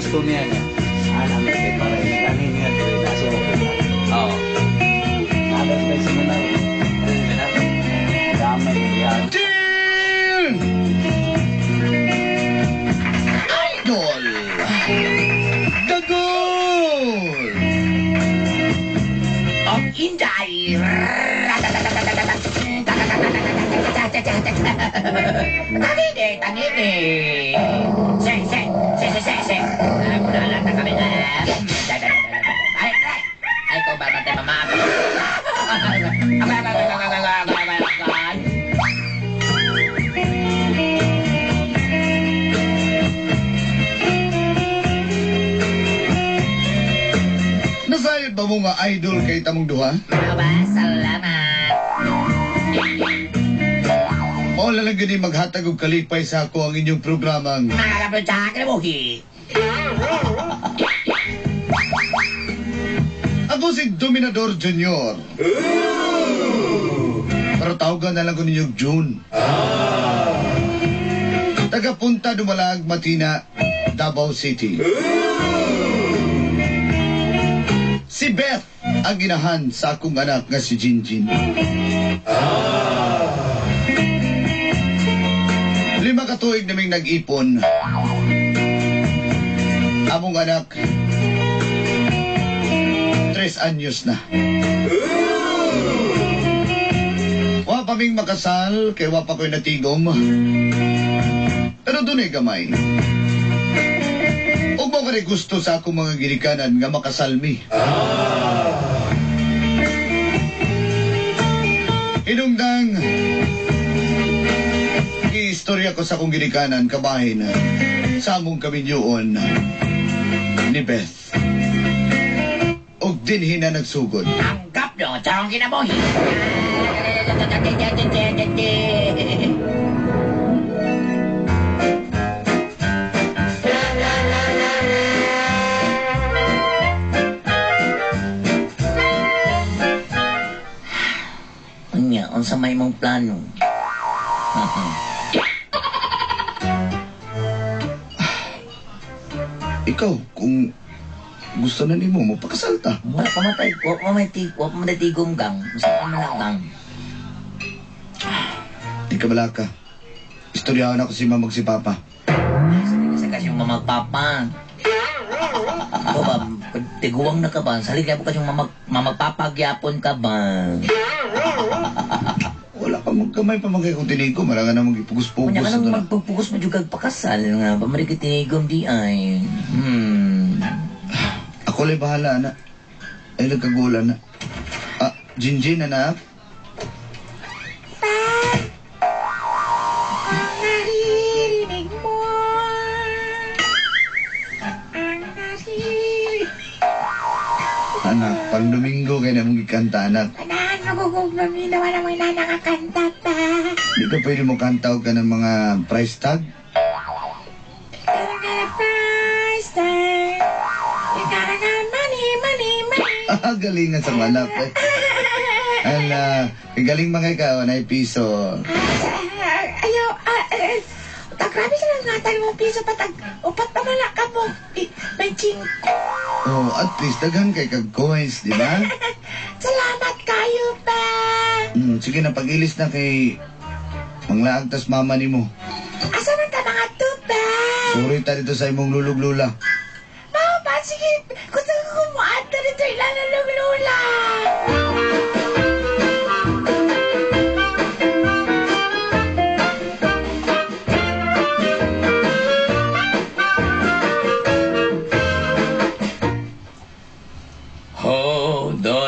Gusto niya niya. Ah, namin kay para inaganin niya diri na siya mo kita. Oo. Nadas may seminar. Seminar. Damay diya. Idol! Dagol! Ang Inday! Tangini, tangini! Se, se, se, se, se, se! Nalata kami na. Ay, ay! Ay, ko ba bantay mama? Abay, abay, abay, abay, abay, abay, abay. Nasayod ba mo nga idol kay tamong duha? Aba, salamat. Mao lang gani maghatag og kalipay sa ako ang inyong programang Mga kapatid sa kinabuhi. Ako si Dominador Junior. Pero tawagan na lang ko ninyo June. Taga Punta Dumalag, Matina, Davao City. Si Beth ang inahan sa akong anak nga si Jinjin. 5 ka tuig naming nag-ipon. Among anak, 3 anyos na. Wa pa ming makasal, kay wa pa ko'y natigom. Pero dunay gamay. Ug mo kani gusto sa akong mga ginikanan nga makasalmi. Hinungdang giistorya ko sa akong ginikanan kabahin sa among kaminyoon ni Beth. Og dinhi na nagsugod. Ang kaplo sa akong kinabuhi. Unya, unsa may mong plano? Ikaw, kung gusto na nimo, magpakasal ta. Wala pa matay, wa pa may tig, wa pa may tigom gang. Unsa pa man gang? Di ka balaka. Istoryahan ako si mama ug si papa. Sa kasi yung mama papa. Ikaw ba, tiguang na ka ba? Salig na po kasi yung mamagpapa gyapon ka ba? Wala pa magkamay pa magkay kung tinigom. Wala ka na magipugos-pugos. Kunya ka nang na. magpugpugos mo juga pakasal nga. Pamarig tinigom di ay. Ako lang bahala, anak. Ay, nagkagula na. Ah, Jinjin, anak. Pa! Ang naririnig mo. Ang naririnig. Anak, pang Domingo kayo na mong gikanta, anak. Kanahan mo kung maminawa na mga nanakakanta pa. Di ka pwede mo kanta ka ng mga price tag? Gotta get a price tag. You gotta get money, money, money. Ah, galingan sa anak eh. Ala, galing mga ikaw, na piso. Ayaw, tag grabe sila nga tayo mong piso patag, upat pa man ka mo. May 5. Oh, at least daghan kay kag coins, di ba? Salamat kayo pa. Sige na, pag-ilis na kay manglaag tas mama nimo. Asa man ta mga tupa? Sorry ta dito sa imong lulog-lula. Mao ba? Sige, gusto ko kumuha ta dito ilalulog-lula.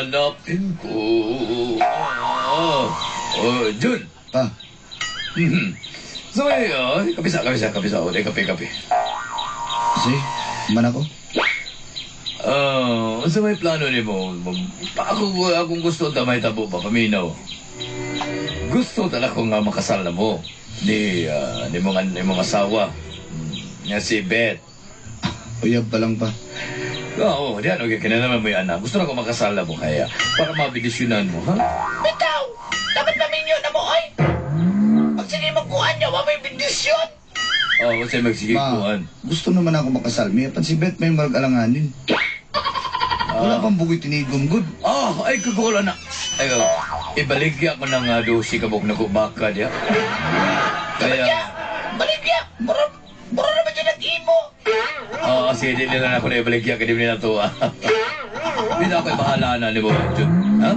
Hanapin ko. Oh, Jun. Pa. So, kapisa, kapisa, kapisa. O, kape, kape. Si, man ako? Unsa may plano nimo? Ako, akong gusto ta may tabo pa, paminaw. Gusto talaga ko nga makasal na mo. Ni, ni mga asawa. Nga si Beth. Uyab pa lang pa. Oo, diyan, okay, kinalaman mo yung anak. Gusto na ko makasal na mo kaya para mabidisyonan mo, ha? Bitaw! Dapat paminyo na mo, oy! Pag sige magkuhan niya, wa may bendisyon! Oh, unsay magsige Ma, kuan. gusto naman ako makasal. May pan si Beth may mag-alanganin. Wala pang bugoy tinigom, good. Oh, ay kagula na. Ay, oh, ibaligya ko ng 12 kabuk na kubaka diya. Kaya, Baligya! Mura, mura naman dyan nag-imo! oo, sige, di nila na ako na ibaligya, kaya di nila to. Hindi na ako'y bahala na ni mo, Jun. Ha?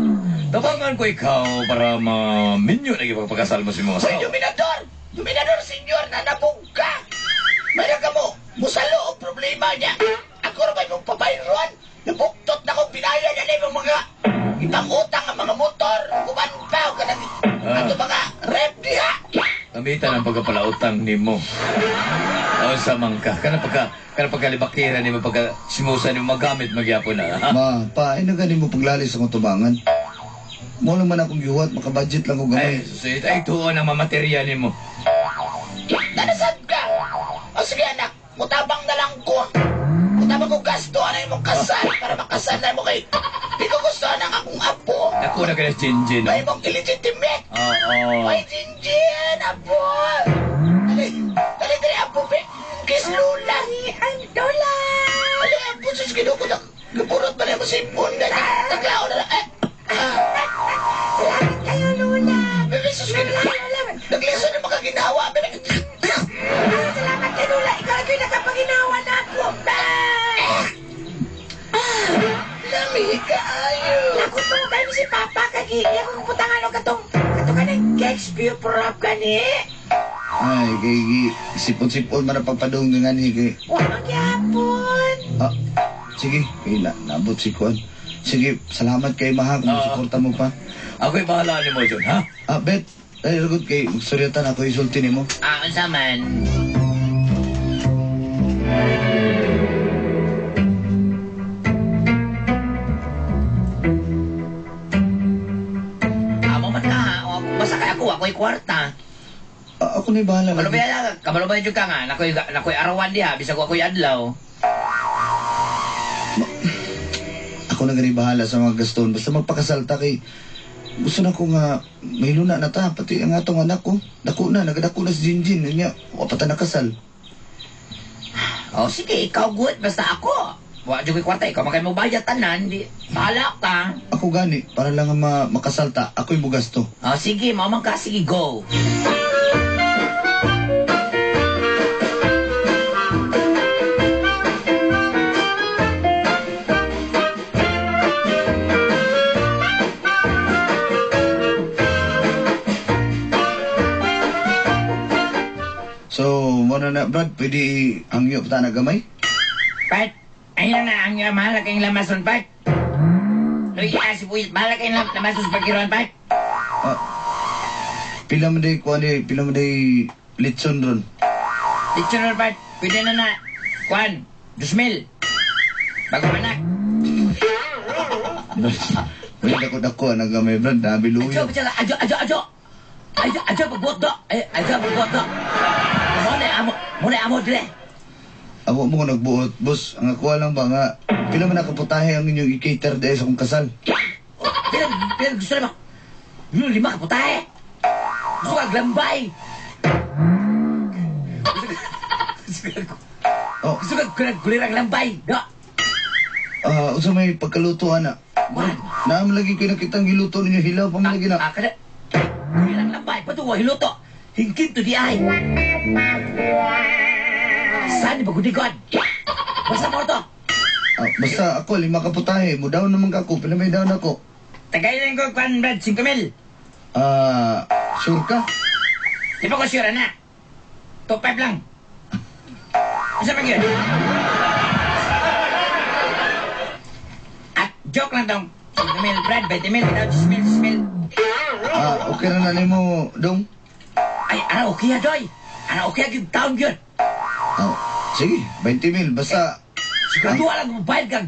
Tabangan ko ikaw para maminyo na ipagpakasal mo si mga Hoy, asawa. Dominador! Dominador, senyor, nanabog ka! May ka mo, musalo ang problema niya. Ako rin ba mong pabayroan? Nabuktot na kong binaya niya na yung mga ibang utang ang mga motor. Kuman pa, o ka nag... Ah. Ato mga rep diha. Gamitan ang pagkapalautang nimo. O sa mangka, kana pagka kana pagkalibakira nimo pagka simusa nimo magamit magyapon na. Ha? Ma, pa, ay na mo paglalis akong tubangan. Mo naman akong gihuwat, makabudget lang ko Ay, gamay. susit, ay tuon ang mamaterya nimo. Nanasad ka! O sige anak, mutabang na lang ko. Mutabang ko gasto, ano yung mong kasal para makasal na mo kay... Di ko gusto ang akong apo. Ako na kaya Jinjin. May mong illegitimate. Oo. Ay, Jinjin, apo! Dali, dali, dali, apo, be. Kiss Lola. Ay, Lola! Dali, apo, sus, ginuko na. Gapurot ba na mo sipon na? Taglao na lang. Eh, ah. Salamat kayo, Lola. Bebe, sus, ginuko. Nagliso na makaginawa, bebe. Ay, salamat kay Lola. Ikaw lang yung nakapaginawa na ako. Lami kaayo. Lakot mo kayo si Papa. Kagi, iya ko kuputangan o katong katong kanang Shakespeare prop gani. Ay, kay sipon-sipon man ang pagpadung nga ni kay. Wa magyapon. Ah, sige, kay na, naabot si Kuan. Sige, salamat kay Maha kung Oo. suporta mo pa. Ako'y bahala nimo, Jun, ha? Ah, Beth, ay ragot kay magsuryatan ako isulti nimo. Ah, unsa man? Amo man ka ha. O, Basta kay ako, ako'y kwarta. Ah, ako na'y bahala. Kabalo ba yan? Kabalo ba yun ka nga? Nakoy, nakoy arawan diha, bisag ako'y adlaw. Ako na gani bahala sa mga gaston. Basta magpakasal ta kay gusto na ko nga may luna na ta pati ang atong anak ko. Dako na, nagadako na si Jinjin. Nya, wa pa ta nakasal. O sige, ikaw good. Basta ako. Wa jud ko'y kwarta, ikaw man kay mo bayad tanan. Di, bahala ka. Ako gani para lang nga makasal ta, ako'y mugasto. O sige, mao man ka, sige, go. So, mo na na Brad, pwede hangyo pa ta na gamay? Pat, ayun na ang mahal kayong lamason, Pat. Luy, si Puy, mahal kayong lamason sa pagkiroan, Pat. Ah, pila man day kuan day, pila man day litson ron. Litson ron, Pat. Pwede na na. Kuan, 2,000. Bago anak. Wala dako dako ang gamay Brad, nabi Ajo, luyo. ajo, ajo, ajo, ajo. Ajo, ajo, pagbuot do. Ay, ajo, pagbuot do. Muna amo, muna amo dire. Amo mo ko nagbuot, boss. Ang ako lang ba nga pila man nakaputahe ang inyong i-cater dahil sa akong kasal. Pila, pila gusto na ba? Yung 5 kaputahe. Gusto ka glambay. Oh, Gusto ka gulirang lambay. Do. ah, unsa may pagkaluto ana? Kuan. Naam lagi ko nakitang giluto ninyo hilaw pa man lagi na. Ah, kada. Gulirang lambay. Patuwa hiluto. Hingkin to di ay. Saan ba gudigod? Basta mo to. Ah, basta ako 5 kaputahe, mo down naman ka ako, pila may down ako. Tagayin ko kwan Brad, 5,000. Ah, sure ka? Di ba ko sure na? 2,500 lang. Asa man yun? At joke lang tong 5,000, Brad, 20,000, 10,000, 10,000. Ah, okay ra na nimo, dong. Ay, ara okay ya, doy. Ara okay ya, taon yun. Ah, sige, 20,000 basta Sigurado lang mobile kang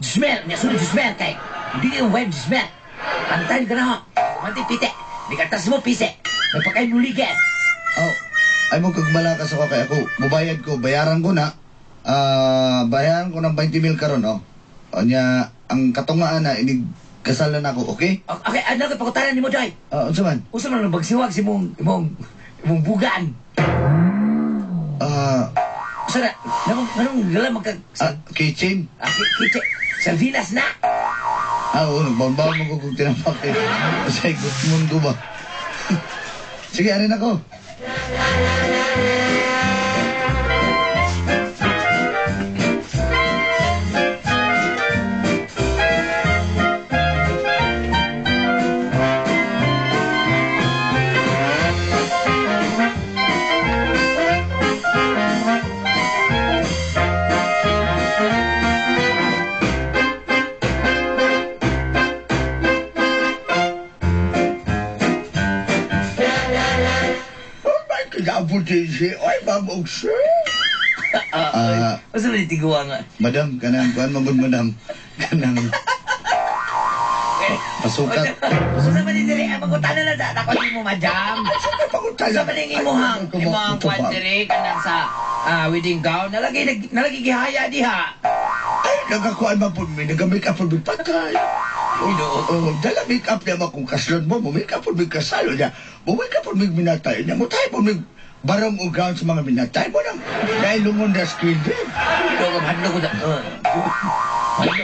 10,000, niya sunod 10,000 kay. Hindi ka yung web 10,000. Pantayin ka na ho. Manti pite. Di ka tas mo pise. May pagkain muligin. Oh, ay mo kagbala ka sa kay ako. Mubayad ko, bayaran ko na. Ah, bayaran ko ng 20,000 karon oh. Anya, ang katungaan na inig kasalan ako, okay? Okay, ano ka pagkutaran ni mo, Doy? Ah, unsa man? Usa man ang bagsiwag si mong bugaan. Ah, Sara, namang dala magka... Ah, keychain. Ah, kitche. Sardinas na! Ah, oo, nagbaon-baon mo ko kung tinapak eh. Kasi gutmon ko ba? Sige, arin ako. Ay, ma'am, og sir. Ah, Basta na tiguwa nga. Madam, kanang kuan man gud madam. Kanang pasukat. Basta man dili ang mangutana na sa ako di mo madam. Sa man ning imuhang imong kuan diri kanang sa wedding gown nalagi nalagi gihaya diha. Ay, nagakuan man po mi, naga-make up po mi patay. Oh, dala make up niya kung kaslon mo, mo make up po mi kasalo niya. Mo make up po mi minatay niya. Mo tayo po mi barong o gown sa mga minatay mo nang dahil lungon na screen din. Dog hadlok ko da.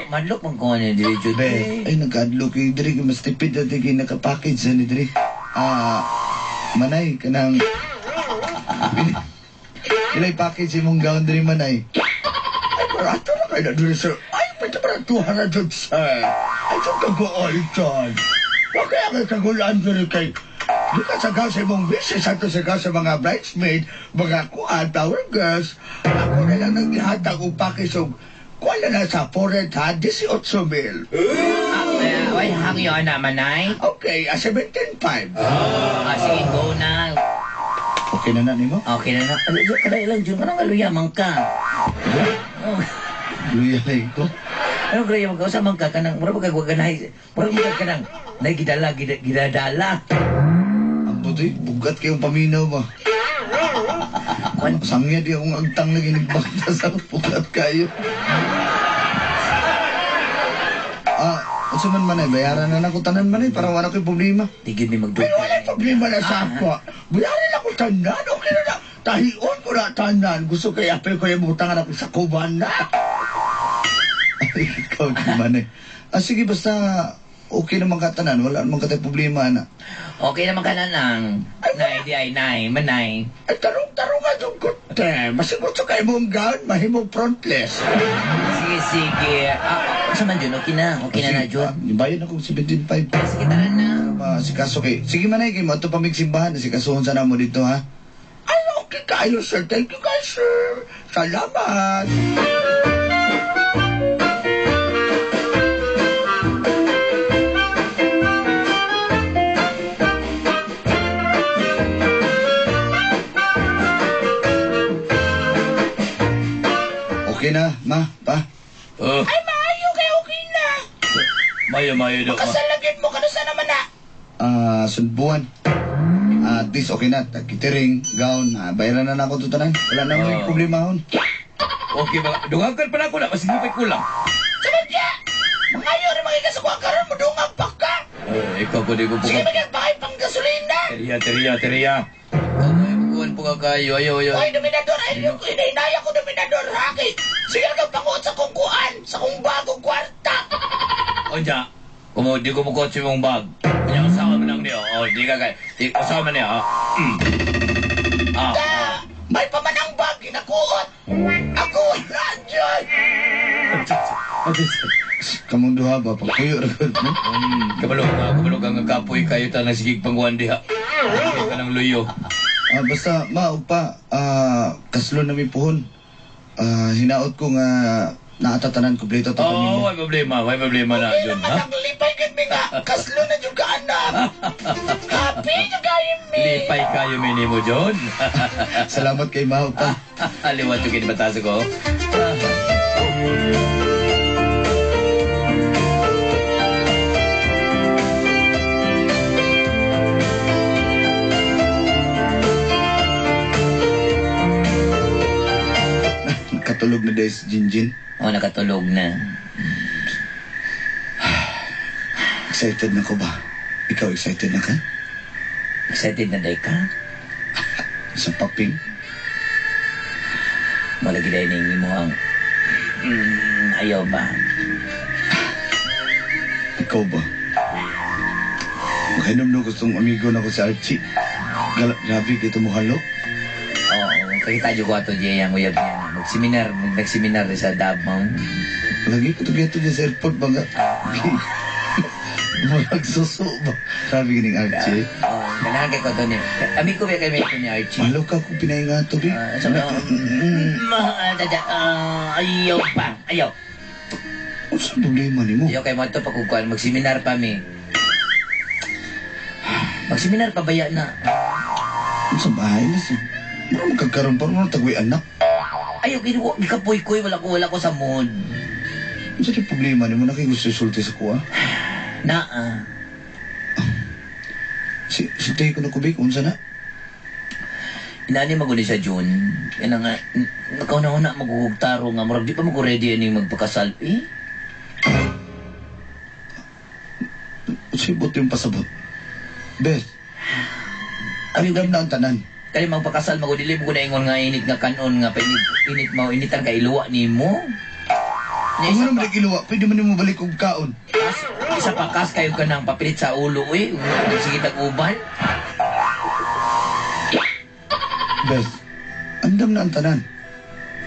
Madlok man ko ni diri jud. Be, ay nagkadlo kay diri kay mas tipid na kay naka-package sa ni diri. Ah, manay kanang Ilay package imong gown diri manay. Ay, barato na kayo na diri, sir. Ay, pwede ba 200, sir? Ay, ito kagool dyan. Huwag kaya kay kagulaan diri kay di ka sa sa imong business ato sa sa mga bridesmaid, mga kuan, flower girls. Ako na lang naghihatag og package og kuan na sa 400 ha, 18 mil. Ay, hangyo ana manay. Okay, 17.5. Ah, sige go na. Okay na na nimo? Okay na na. Kada ilang jud kanang aluya man ka. Luya lay ko. Ano kaya man ka usa man ka kanang mura ba kag ganahi. Mura ba kanang nay gidala gidadala. Ang buti, bugat kayong paminaw ba? Kwan Sangya di akong agtang lagi nagbakta sa bugat kayo. Ah, unsa man manay, bayaran na nako tanan manay para wala ko'y problema. di gyud mi Pero magdugay. wala problema na sa ako. Bayaran ako tanan, okay na na. Tahion ko na tanan. Gusto kay apel ko yung butangan ako sa kuban na. Ay, ikaw di manay. Ah, sige, basta okay naman ka tanan. Wala naman ka tayo problema, ana. Okay naman ka na nang. Nay, di ay nay, manay. Ay, tarong-tarong nga yung kote. Mas gusto kay mong gown, mahimong frontless. Sige, sige. Ah, unsa man jud okay na. Okay na na jud. Ah, Bayad ako 17.5. Sige tara na. Si kaso kay. Sige manay, kay mo pa mig simbahan. Si kasuhon sa namo dito, ha? Ay, okay kayo, sir. Thank you guys, sir. Salamat. Okay na, ma, pa. Oh, Ay, maayo kay okay na. mayo mayo do. Kasalagin mo ka na sana man na. Ah, sunbuan. Ah, at least okay na. Catering, gown, bayaran na na ako to tanan. Wala na may Oh. problema hon. Okay ba? Dungagan pa na ako na, mas hindi pa kulang. Sabadya! Mangayo rin makikasukuha karon mo dungang pa ka. Eh, ikaw po di ko po. Sige, magkakbakay pang gasolina. Teriya, teriya, teriya. Kuhan po ka kayo. Ayaw, ayaw. Ay, dominador, ay, hinahinaya ko, dominador, ha? Kay, sige ka panguot sa kong kuan, sa kong bagong kwarta. Onya, kung di ko mukot sa imong bag. Kanya usawa man lang niyo. Oh, di ka kay. Di usawa man niya. Ah. Ah. Ta, may pamanang bag, ginakuot. Ako, wala dyan. Kamong duha ba? Pagpuyo ra gud, no? Kabalo ka, kabalo ka nga kapoy kayo ta nagsigig pangkuhan diha. Sige ka ng luyo. Ah, basta, ma, upa, kaslo na mi puhon. Ah, hinaot ko nga naatatanan kumpleto to Oh, pamilya. may problema na Okay jud, naman, ha? ang lipay gid mi nga. Kaslo na jud ka, anak. Happy jud kayo mi. Lipay kayo mi nimo John. Salamat kay ma, upa. Aliwat yung kinibataso ko. Nakatulog na dahil si Jinjin. Oh, nakatulog na. Excited na ko ba? Ikaw excited na ka? Excited na day ka? Sa paping? Malagi dahil ning imo ang ayaw ba? Ikaw ba? Makainom no gustong amigo na ko si Archie. Grabe kito mo halo. Oo, kakita dyan ko ato dyan yung uyab niya. Mag-seminar, nag-seminar sa Davao. Lagi ko to dyan sa airport ba nga? Murag suso ba? Grabe kining Archie. Oo, ganahan kay ko to ni. Amigo ba kay ni Archie? Malo ka kung pinaingato, bi. Sabi, ayaw pa, ayaw. Ano sa problema nimo? Ayaw kay mo ito pagkukuhan, mag-seminar pa mi. Mag-seminar pa baya na. Ano sa bahay na si? Mura magkakaroon pa, mura tagwi anak. Ayaw, kinuha, gikapoy ko, wala ko sa mood. Ano sa problema nimo? Nakigusto isulti sa kuha? Na, ah. Si, sulti ko na kubik, unsa na? Inani maguni siya, June. Yan nga, nakauna-una magugtaro nga, murag di pa mag-ready ani magpakasal. Eh? Sibot yung pasabot. Beth, andam na ang tanan. Kali magpakasal, magudili mo ko na ingon nga init nga kanon nga painit, init mo, initan ka iluwa nimo. Kung ano man iluwa, pwede man nimo balik og kaon. Kas, isa pa kas kayo ka nang papilit sa ulo, uy. Sige tag-uban. Beth, andam na ang tanan.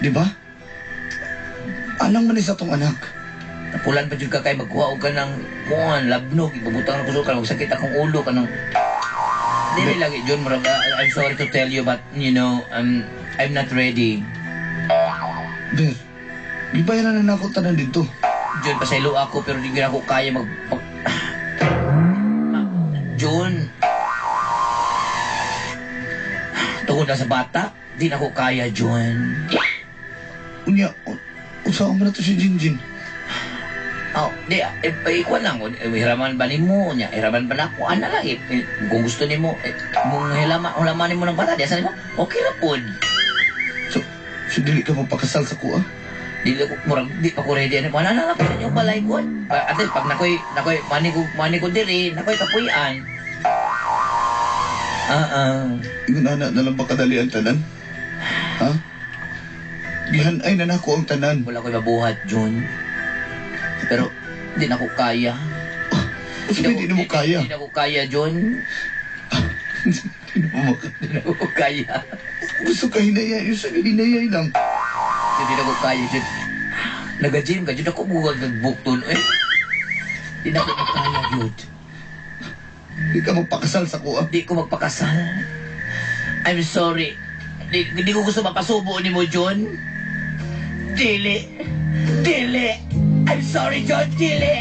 Di ba? Anang man sa tong anak. Napulan pa jud ka kay magkuha og ka ng kuan, labnog, ibabutang na kusog ka, magsakit akong ulo ka ng. Dili lagi, John, murag, I'm sorry to tell you, but, you know, I'm not ready. Beth, gibayaran na nako tanan dito. John, pasaylo ako, pero di na ako kaya mag... John, tungod na sa bata, di na ako kaya, John. Unya, usahan mo na to si Jinjin. Oh, di, eh, ikuan lang, eh, hiraman ba nimo, nya, hiraman ba nako, ana lang, eh, eh, kung gusto nimo, eh, mong hilama, hulaman nimo ng bata, di asa nimo, okay ra pod. So dili ka magpakasal sa kuha? Dili ko, murag, di pa ko ready, ano, wala na lang ko sa inyong balay ko. At least, pag nakoy, nakoy, mani ko diri, nakoy kapuy-an. Ah, ah. Ingon ana na lang ba kadali ang tanan? Ha? Gihanay na nako ang tanan. Wala ko'y mabuhat, John. Pero, di na ko kaya. Kasi hindi mo kaya. Di na ko kaya, John. Hindi mo makaya. Di na ko kaya. Gusto ka hinayay. Yung sa hinayay lang. Hindi na ko kaya, John. Naga-gym ka, John. Ako buwag nagbukton, eh. Di na ko makaya, John. Di ka magpakasal sa kuha. Di ko magpakasal. I'm sorry. Di ko gusto mapasubo ni mo, John. Dili. Dili. I'm sorry, John. Dili.